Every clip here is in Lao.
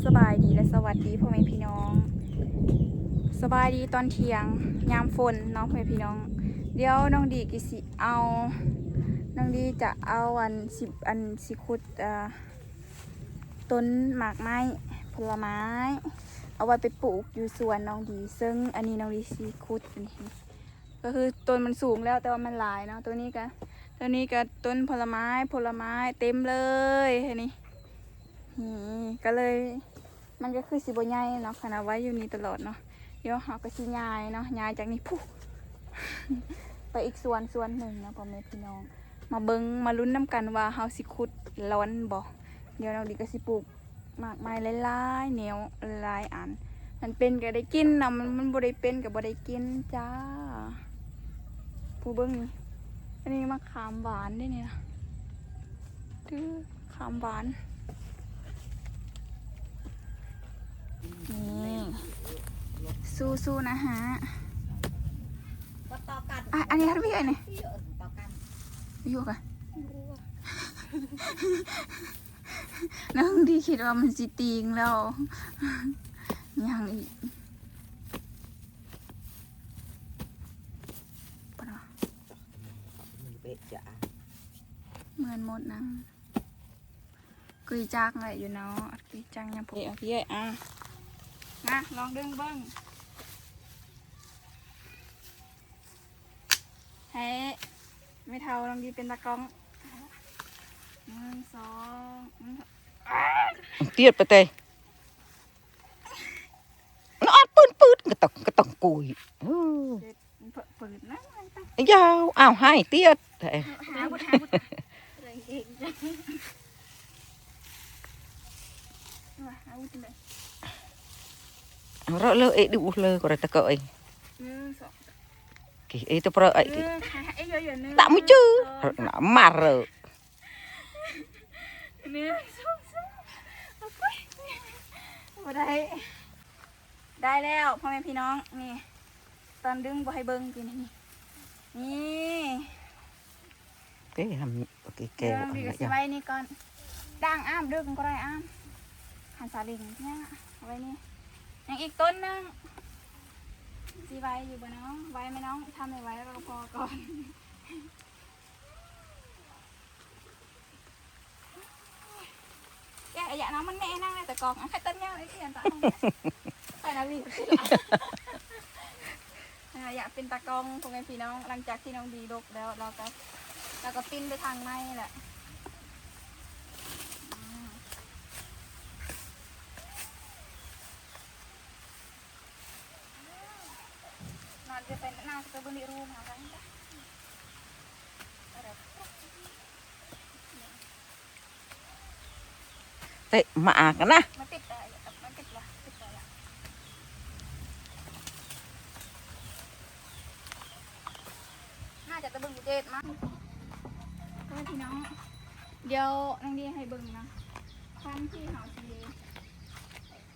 ສະບາຍດີ ແລະ ສະຫວັດດີພໍ່ແມ່ພີ່ນ້ອງ. ສະບາຍດີຕອນທ່ຽງຍາມຝົນເນາະພໍ່ແມ່ພີ່ນ້ອງ. ດຽວນ້ອງດີກໍຊິເອົາ ນ້ອງດີຈະເອົາອັນ ຊິ ອັນ ຊິຂຸດ ເອີ ຕົ້ນໝາກໄມ້ ຜົນລະໄມ້ ເອົາໄວ້ໄປປູກຢູ່ສວນນ້ອງດີ. ເຊິ່ງອັນນີ້ນ້ອງດີຊິຂຸດອັນນີ້ ກໍຄືຕົ້ນມັນສູງແລ້ວ ແຕ່ວ່າມັນຫຼາຍເນາະ. ໂຕນີ້ກໍ ໂຕນີ້ກໍຕົ້ນຜົນລະໄມ້ ຜົນລະໄມ້ເຕັມເລີຍ ເຫັນນີ້. ນີ້ກໍເລີຍ ມັນກໍຄືຊິບໍ່ໃຫຍ່ເນາະ ຄັນເອົາໄວ້ຢູ່ນີ້ຕະຫຼອດເນາະ. ດຽວເຮົາກໍຊິຍ້າຍເນາະ ຍ້າຍຈາກນີ້ພຸ້ນ ໄປອີກສວນ ສວນໜຶ່ງເນາະ ພໍ່ແມ່ພີ່ນ້ອງ. ມາເບິ່ງ ມາລຸ້ນນຳກັນວ່າເຮົາຊິຂຸດລ້ອນບໍ່. ດຽວນ້ອງດີກໍຊິປູກ ໝາກໄມ້ຫຼາຍໆແນວ ຫຼາຍອັນ. ມັນເປັນກໍໄດ້ກິນເນາະ ມັນ ມັນບໍ່ໄດ້ເປັນກໍບໍ່ໄດ້ກິນຈ້າ. ຜູ້ເບິ່ງນີ້ ອັນນີ້ໝາກຂາມຫວານເດ້ນີ້ນະ ຄືຂາມຫວານນີ້. ສູ້ໆນະຮະ. ບໍ່ຕໍ່ກັນ ອ່ະ ອັນນີ້ຮັດວຽກນີ້ ບໍ່ຕໍ່ກັນ ຢູ່ກະ ນ້ອງດີຄິດວ່າມັນຊິຕີງແລ້ວ ຍັງອີກ ເໝືອນໝົດນະ. ກຸຍຈັກໄວ້ຢູ່ເນາະ ກຸຍຈັກຍັງບໍ່ ເອົາພີ່ເອີຍ ອ່າ ມາລອງດຶງເບິ່ງ. ໃຫ້ແມ່ເຖົ້ານ້ອງດີເປັນຕາກ້ອງ ໜຶ່ງ ສອງ ຕຽດໄປເຕະ ນອດປືນໆ ກະຕ້ອງ ກະຕ້ອງກຸຍ ເອີ ເປີດນະ ຍາວ ອ້າວ ໃຫ້ຕຽດແທ້ ຫາວຸດ ຫາວຸດ ເອົາເລີເອດູເລີກໍໄດ້ຕະເກາະເອງ ໜຶ່ງ ສອງ ກິເອຕະເປຣອໄອ ໜຶ່ງ ຕະມຸຈື່ ສອງ ມາເຣ ໜຶ່ງ ສອງ ສາມ ໂອ້ຍ ບໍ່ໄດ້ ໄດ້ແລ້ວພໍ່ແມ່ພີ່ນ້ອງ ນີ້ ຕອນດຶງບໍ່ໃຫ້ເບິ່ງ ນີ້ ນີ້ ເດ້ ທຳ ໂອເຄ ເກັບ ເບິ່ງດີກໍຊິໄວ້ນີ້ກ່ອນ ດ່າງອ້າມ ດຶງກໍໄດ້ອ້າມ ຫັນສາລິງ ເອົາໄວ້ນີ້ ຍັງອີກຕົ້ນໜຶ່ງ ຊິໄວ້ຢູ່ບໍ່ເນາະ ໄວ້ໄໝນ້ອງ ຖ້າບໍ່ໄວ້ກໍພໍກ່ອນ. ແກະອາຍະເນາະ ມັນແມ່ນາງແລ້ວ ແຕ່ກອງ ອັນໄຂ່ຕົ້ນຍາວໄອ້ຂຽນຕາ ໄປນາວີ ອາຍະເປັນຕາກ້ອງ ພໍ່ແມ່ພີ່ນ້ອງ ຫຼັງຈາກທີ່ນ້ອງດີດົກແລ້ວ ລາວກໍ ລາວກໍປິ່ນໄປທາງໃໝ່ແຫຼະ ອືມ ນານຈະເປັນ ນານຈະເປັນບຸນນິຣູມາໄດ້ ເຕະໝາກນະ ມັນຕິດໄດ້ ມັນຕິດລະ ຕິດໄດ້ລະ ໜ້າຈະຕະເບິ່ງເດດມາ ເອີ ພີ່ນ້ອງ ດຽວນ້ອງດີໃຫ້ເບິ່ງນະ ພັນທີ່ເຮົາຊິ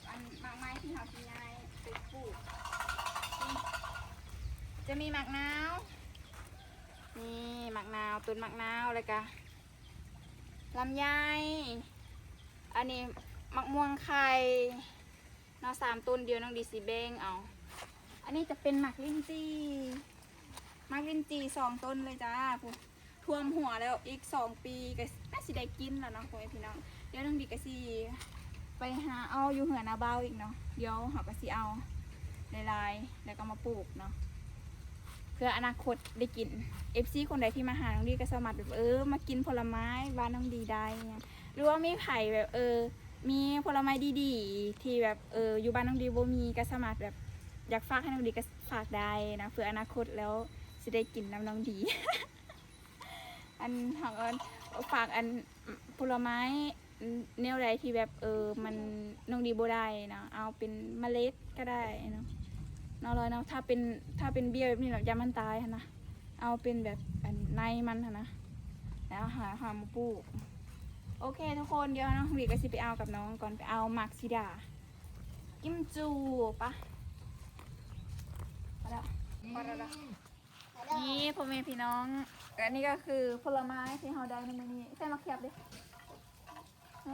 ອັນໝາກໄມ້ທີ່ເຮົາຊິຍ້າຍໄປປູກ ຈະມີໝາກນາວ ນີ້ໝາກນາວ ຕົ້ນໝາກນາວ ແລ້ວກະລຳໄຍ ອັນນີ້ໝາກມ່ວງໄຂ່ເນາະ ສາມຕົ້ນ ດຽວນ້ອງດີຊິແບ່ງເອົາ ອັນນີ້ຈະເປັນໝາກລິນຈີ່ ໝາກລິນຈີ່ສອງຕົ້ນເລີຍຈ້າ ພຸ້ນ ຖ້ວມຫົວແລ້ວ ອີກສອງປີກໍໜ້າຊິໄດ້ກິນແລ້ວເນາະ ພໍ່ແມ່ພີ່ນ້ອງ. ດຽວນ້ອງດີກໍຊິໄປຫາເອົາຢູ່ເຮືອນນ້າບ່າວອີກເນາະ. ດຽວເຮົາກໍຊິເອົາຫຼາຍໆ ແລ້ວກໍມາປູກເນາະ ເພື່ອອະນາຄົດໄດ້ກິນ. ເອັຟຊີຄົນໃດທີ່ມາຫານ້ອງດີກໍສາມາດແບບ ເອີ ມາກິນຜົນລະໄມ້ບ້ານນ້ອງດີໄດ້ ຫຼືວ່າມີໃຜແບບ ເອີ ມີຜົນລະໄມ້ດີໆ ທີ່ແບບ ເອີ ຢູ່ບ້ານນ້ອງດີບໍ່ມີ ກໍສາມາດແບບ ຢາກຝາກໃຫ້ນ້ອງດີກໍຝາກໄດ້ນະ ເພື່ອອະນາຄົດແລ້ວຊິໄດ້ກິນນຳນ້ອງດີ. ອັນ ເຮົາກໍຝາກອັນ ຜົນລະໄມ້ແນວໃດທີ່ແບບ ເອີ ມັນ ນ້ອງດີບໍ່ໄດ້ນະ ເອົາເປັນເມລັດກໍໄດ້ເນາະ ເນາະລອຍເນາະ. ຖ້າເປັນ ຖ້າເປັນເບ້ຍແບບນີ້ແບບ ຢ້ານມັນຕາຍຫັ້ນນະ ເອົາເປັນແບບອັນໃນມັນຫັ້ນນະ ແລ້ວເຮົາ ເຮົາມາປູກ. ໂອເຄທຸກຄົນ ດຽວນ້ອງດີກໍຊິໄປເອົາກັບນ້ອງກ່ອນ ໄປເອົາໝາກສີດາ ກິມຈູປະ ພໍແລ້ວ ພໍແລ້ວ. ນີ້ພໍ່ແມ່ພີ່ນ້ອງ ອັນນີ້ກໍຄືຜົນລະໄມ້ທີ່ເຮົາໄດ້ໃນມື້ນີ້. ໃສ່ໝາກຂຽບເດ້. ເ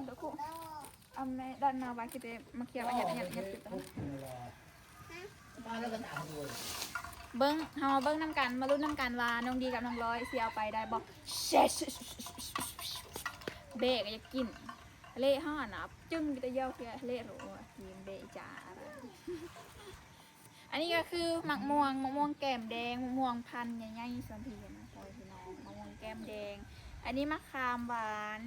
ອົາແມ່ ດ້ານໜ້າວ່າຊິໄປມາຂຽບ ອັນຫຍັງ ອັນຫຍັງ ອັນຫຍັງ ເບິ່ງ ເຮົາມາເບິ່ງນຳກັນ ມາລຸ້ນນຳກັນວ່ານ້ອງດີກັບນ້ອງລອຍຊິເອົາໄປໄດ້ບໍ່? ເບກກໍຢາກກິນ ເລະເຮົາຫັ້ນນະ ຈຶ່ງໄປແຕ່ຢອກເທື່ອ ເລະໂລດ ກິນເບະອີ່ຈາ. ອັນນີ້ກໍຄືໝາກມ່ວງ ໝາກມ່ວງແກ້ມແດງ ໝາກມ່ວງພັນໃຫຍ່ໆ ສ່ວນທີ່ເຫັນນະ ໂອ້ຍ ພີ່ນ້ອງ ໝາກມ່ວງແກ້ມແດງ. ອັນນີ້ໝາກຂາມຫວານ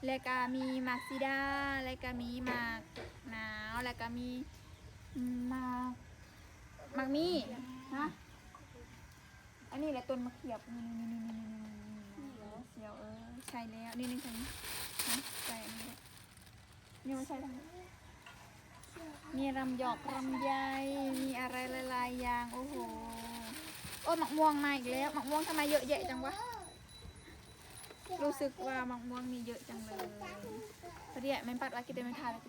ແລ້ວກໍມີໝາກສີດາ ແລ້ວກໍມີໝາກນາວ ແລ້ວກໍມີໝາກ ໝາກມີ້ ຮະ ອັນນີ້ແຫຼະຕົ້ນມະຂຽບ ນີ້ໆໆໆ ສຽວເອີຍ ໃສ່ແລ້ວ ນີ້ໆ ໃສ່ ຮະ ໃສ່ອັນນີ້ແຫຼະ ນີ້ມາໃສ່ທາງນີ້ ມີລຳຢອກລຳໄຍ ມີອະໄລຫຼາຍໆຢ່າງ ໂອ້ໂຫ ໂອ້ ໝາກມ່ວງມາອີກແລ້ວ ໝາກມ່ວງທຳໄມເຍາະແຍະຈັງວະ? ຮູ້ສຶກວ່າໝາກມ່ວງນີ້ເຍາະຈັງເລີຍ. ພໍດີແມ່ນປັດວ່າກິນໄດ້ແມ່ນທານ ນີ້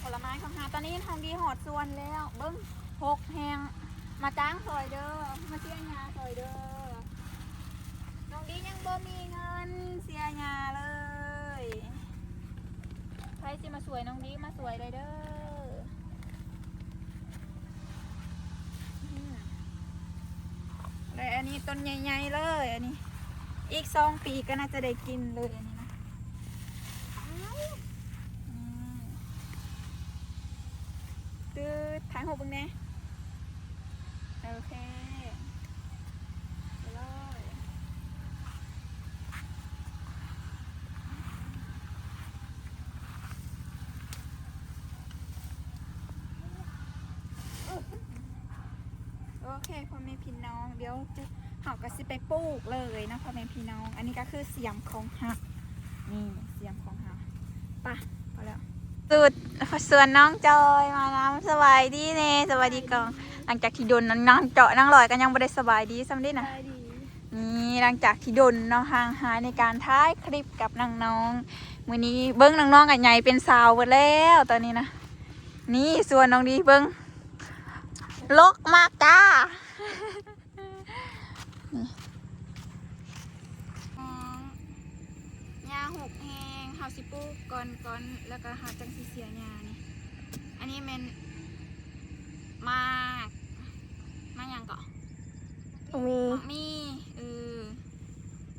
ຜົນລະໄມ້ຂອງເຮົາ ຕອນນີ້ນ້ອງດີຮອດສວນແລ້ວ ເບິ່ງ ຫົກແຮງ ມາຈ້າງຊ່ອຍເດີ ມາເສຍຫຍ້າຊ່ອຍເດີ ນ້ອງດີຍັງບໍ່ມີເງິນເສຍຫຍ້າເລີຍ ໃຜຊິມາຊ່ວຍນ້ອງດີ ມາຊ່ວຍໄດ້ເດີ. ອືມ ແລະອັນນີ້ຕົ້ນໃຫຍ່ໆເລີຍ ອັນນີ້ອີກສອງປີກໍໜ້າຈະໄດ້ກິນເລີຍ ອັນນີ້ນະ ອືມ ຕຶດ ຖ່າຍຮູບເບິ່ງແດ່ ໂອເຄ ໄປເລີຍ. ໂອເຄ ພໍ່ແມ່ພີ່ນ້ອງ ດຽວເຮົາກໍຊິໄປປູກເລີຍເນາະ ພໍ່ແມ່ພີ່ນ້ອງ ອັນນີ້ກໍຄືສຽມຂອງເຮົາ ນີ້ສຽມຂອງເຮົາ ໄປ ພໍແລ້ວ ສຸດ ຊວນນ້ອງຈອຍມານຳ ສະບາຍດີແດ່ ສະບາຍດີກ່ອນ ຫຼັງຈາກທີ່ດົນ ນາງເຈາະ ນາງລອຍກໍຍັງບໍ່ໄດ້ສະບາຍດີຊ້ຳເດ້ນະ ນີ້ ຫຼັງຈາກທີ່ດົນເນາະ ຫ່າງຫາຍໃນການຖ່າຍຄລິບກັບນ້ອງໆ ມື້ນີ້ເບິ່ງ ນ້ອງໆກໍໃຫຍ່ເປັນສາວເບິດແລ້ວຕອນນີ້ນະ ນີ້ ຊວນນ້ອງດີເບິ່ງ ລົກມາກຈ້າ ນີ້ ຫຍ້າຫົກແຮງ ເຮົາຊິປູກກ່ອນ ກ່ອນ ແລ້ວກໍເຮົາຈັ່ງຊິເສຍຫຍ້ານີ້ ອັນນີ້ແມ່ນໝາກ ໝາກຫຍັງເກາະ? ໝາກມີ້ ໝາກມີ້ ເອີ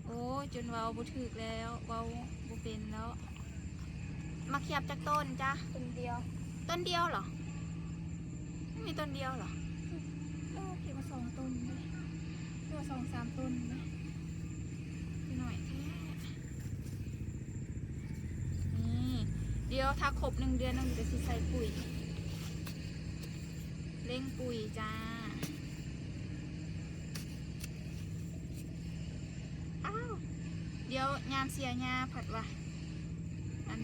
ໂອ້ຍ ຈົນເວົ້າບໍ່ຖືກແລ້ວ ເວົ້າບໍ່ເປັນແລ້ວ. ໝາກຂຽບຈັກຕົ້ນຈ໊ະ? ຕົ້ນດຽວ. ຕົ້ນດຽວເຫລອ? ມັນມີຕົ້ນດຽວເຫລອ? ເອີ ຄິດວ່າສອງຕົ້ນເດ້ ຫຼືວ່າສອງສາມຕົ້ນເດ້ ຄືໜ້ອຍແທ້. ນີ້ ດຽວຖ້າຄົບໜຶ່ງເດືອນ ນ້ອງກໍຊິໃສ່ປຸ໋ຍ ເລັ່ງປຸ໋ຍຈ້າ. ອ້າວ ດຽວຍາມເສຍຫຍ້າພັດວ່າ ອັນ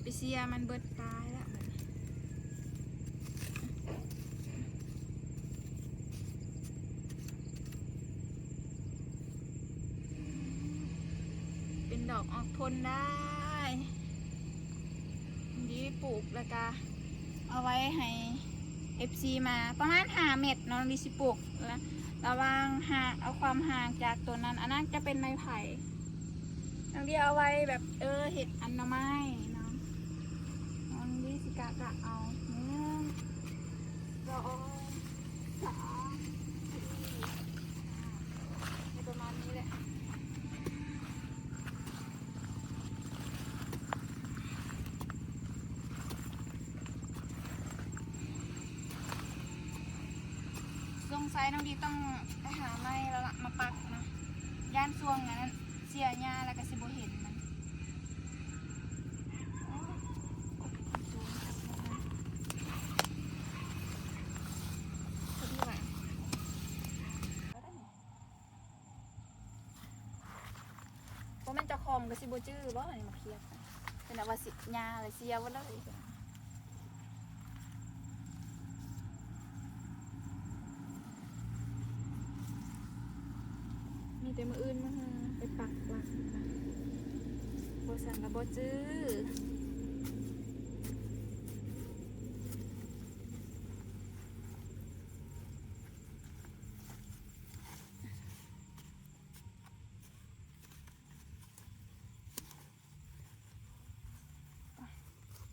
ໄປເສຍມັນເບິດ ຕາຍລະບັດນີ້. ເປັນດອກອອກຜົນໄດ້. ດີປູກ ແລ້ວກະເອົາໄວ້ໃຫ້ເອັຟຊີມາ ປະມານຫ້າແມັດເນາະ ດີຊິປູກລະ ລະຫວ່າງຫ່າງ ເອົາຄວາມຫ່າງຈາກໂຕນັ້ນ ອັນນັ້ນຈະເປັນໄມ້ໄຜ່ ນ້ອງດີເອົາໄວ້ແບບ ເອີ ເຮັດອັນໜໍ່ໄມ້ເນາະ ນ້ອງດີຊິກະ ກະເອົາ ໜຶ່ງ ສອງ ສາມ ສີ່ ຫ້າ ໃນປະມານນີ້ແຫຼະ. ສົງໄສນ້ອງດີຕ້ອງໄປຫາໄມ້ແລ້ວລະ ມາປັກນະ ຢ້ານຊ່ວງນັ້ນເສຍຫຍ້າແລ້ວກະຊິບໍ່ເຫັນມັນ. ບໍ່ແມ່ນເຈົ້າຂອງກໍຊິບໍ່ຈື່ບໍ່ ອັນນີ້ມາຂຽບ ເປັນວ່າຊິຫຍ້າລະເສຍເບິດເລີຍ. ແຕ່ມື້ອື່ນມາໄປປັກຫຼັກນະ ບໍ່ຊັ້ນລະບໍ່ຈື່.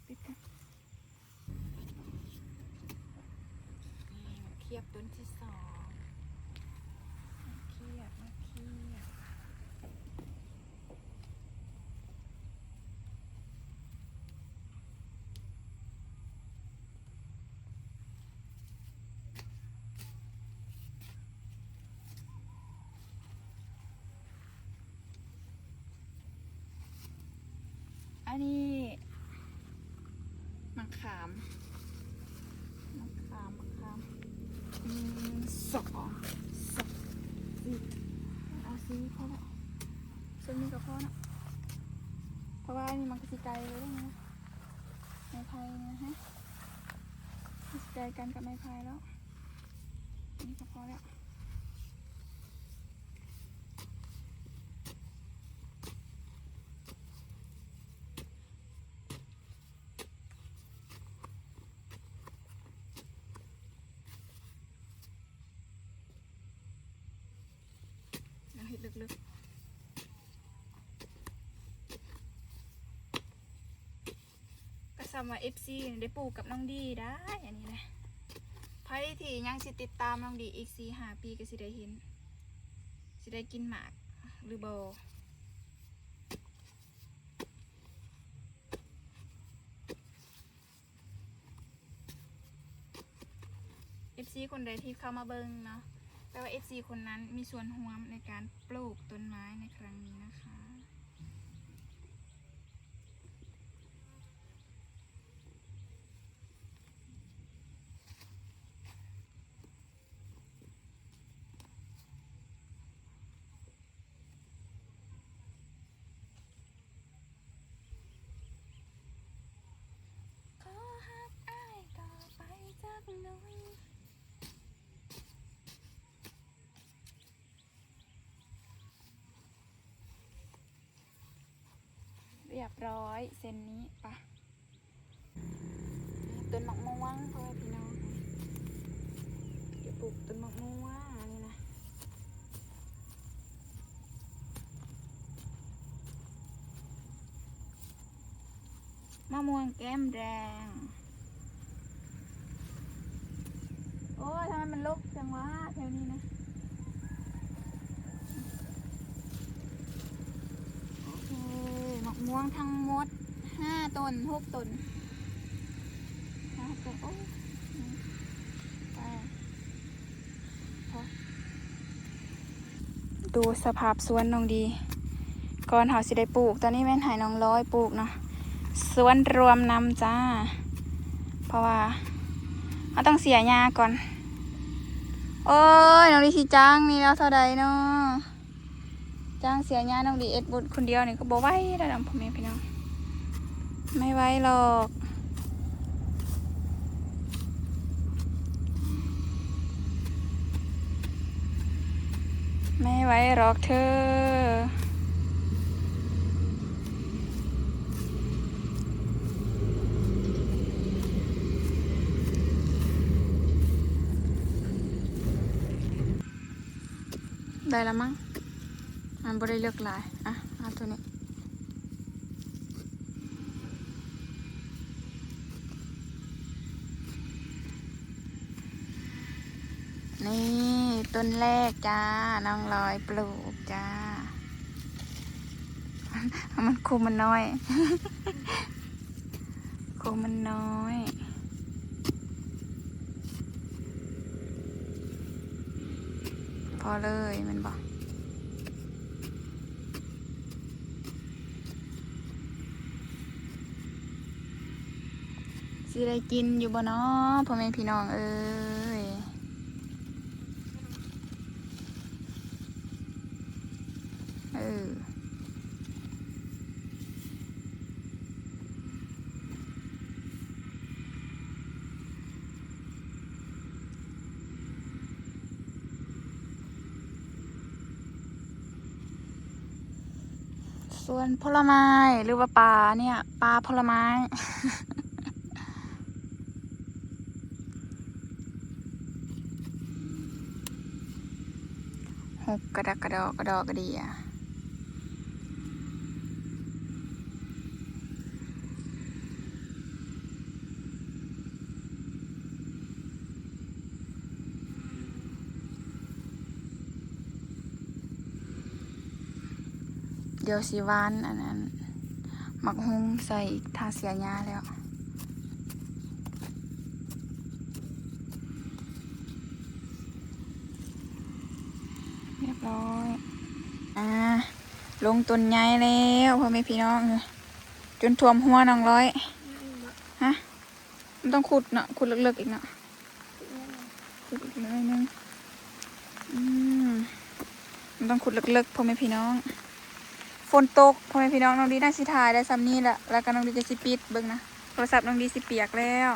ປິດກັນ. ນີ້ ໝາກຂຽບຕົ້ນທີສອງ ໝາກຂຽບ ໝາກຂຽບ. ອັນນີ້ໝາກຂາມ ໝາກຂາມ ໝາກຂາມ ໜຶ່ງ ສອງ ສາມ ສີ່ ເອົາສີ່ພໍແລ້ວ ສ່ຳນີ້ກໍພໍເນາະ ເພາະວ່າອັນນີ້ມັນກໍຊິໄກເລີຍເດ້ ໄມ້ໄຜ່ນີ້ນະ ມັນຊິໄກກັນກັບໄມ້ໄຜ່ແລ້ວ ອັນນີ້ກໍພໍແລ້ວ. ເອົາເຮັດເລິກໆ ກໍສ່ຳວ່າເອັຟຊີໄດ້ປູກກັບນ້ອງດີໄດ້ ອັນນີ້ນະ ໃຜທີ່ຍັງຊິຕິດຕາມນ້ອງດີອີກສີ່ຫ້າປີ ກໍຊິໄດ້ເຫັນ ຊິໄດ້ກິນໝາກຫຼືບໍ່. ເອັຟຊີຄົນໃດທີ່ເຂົ້າມາເບິ່ງເນາະ ແປວ່າເອັຟຊີຄົນນັ້ນມີສ່ວນຮ່ວມໃນການປູກຕົ້ນໄມ້ໃນຄັ້ງນີ້ນະຄະ. ຂໍຮັກອ້າຍຕໍ່ໄປຈັກໜ່ອຍ. ຮຽບຮ້ອຍເສັ້ນນີ້ ໄປ. ຕົ້ນໝາກມ່ວງ ພໍ່ແມ່ພີ່ນ້ອງ ຈະປູກຕົ້ນໝາກມ່ວງ ອັນນີ້ນະ ມະມ່ວງແກ້ມແດງ. ໂອ້ຍ ທຳໄມມັນລົກຈັງວະແຖວນີ້ນະ. ໂອເຄ ໝາກມ່ວງທັງໝົດຫ້າຕົ້ນ ຫົກຕົ້ນ ຫ້າຫົກຕົ້ນ. ໂອ້ຍ ໄປ ພໍ. ດູສະພາບສວນນ້ອງດີ ກ່ອນເຮົາຊິໄດ້ປູກ. ຕອນນີ້ແມ່ນໃຫ້ນ້ອງລອຍປູກເນາະ ສວນລວມນຳຈ້າ ເພາະວ່າເຮົາຕ້ອງເສຍຫຍ້າກ່ອນ. ໂອ້ຍ ນ້ອງດີຊິຈ້າງນີ້ແລ້ວເທົ່າໃດເນາະ? ຈ້າງເສຍຫຍ້ານ້ອງດີເອັດບຸດຄົນດຽວນີ້ກໍບໍ່ໄຫວແລ້ວນະ ພໍ່ແມ່ພີ່ນ້ອງ. ໄມ່ໄຫວຫຼອກ ໄມ່ໄຫວຫຼອກເທີ. ໄດ້ລະມັ້ງ ມັນບໍ່ໄດ້ເລິກຫຼາຍ. ອ່ະ ເອົາໂຕນີ້ ນີ້ ຕົ້ນແລກຈ້າ ນ້ອງລອຍປູກຈ້າ. ມັນໂຄມມັນນ້ອຍ ໂຄມມັນນ້ອຍ ພໍເລີຍແມ່ນບໍ່? ຊິໄດ້ກິນຢູ່ບໍ່ນໍ ພໍ່ແມ່ພີ່ນ້ອງເອີຍ? ເອີ. ເ ສວນຜົນລະໄມ້ ຫຼືວ່າປ່າເນີ້ຍ ປ່າຜົນລະໄມ້ ຮົກກະດັກກະດໍກະດໍກະເດຍ. ດຽວຊິຫວ່ານອັນນັ້ນ ໝາກຫຸ່ງໃສ່ອີກ ຖ້າເສຍຫຍ້າແລ້ວ. ຮຽບຮ້ອຍ ອ່າ ລົງຕົ້ນໃຫຍ່ແລ້ວ ພໍ່ແມ່ພີ່ນ້ອງເອີຍ ຈົນຖ້ວມຫົວນ້ອງລອຍ. ຮະ? ມັນຕ້ອງຂຸດເນາະ ຂຸດເລິກໆອີກເນາະ ຂຸດອີກໜ້ອຍໜຶ່ງ. ອືມ ມັນຕ້ອງຂຸດເລິກໆ ພໍ່ແມ່ພີ່ນ້ອງ. ຝົນຕົກ ພໍ່ແມ່ພີ່ນ້ອງ ນ້ອງດີໜ້າຊິຖ່າຍໄດ້ສ່ຳນີ້ແຫຼະ ແລ້ວກໍນ້ອງດີກໍຊິປິດເບິ່ງນະ ໂທລະສັບນ້ອງດີຊິປຽກແລ້ວ.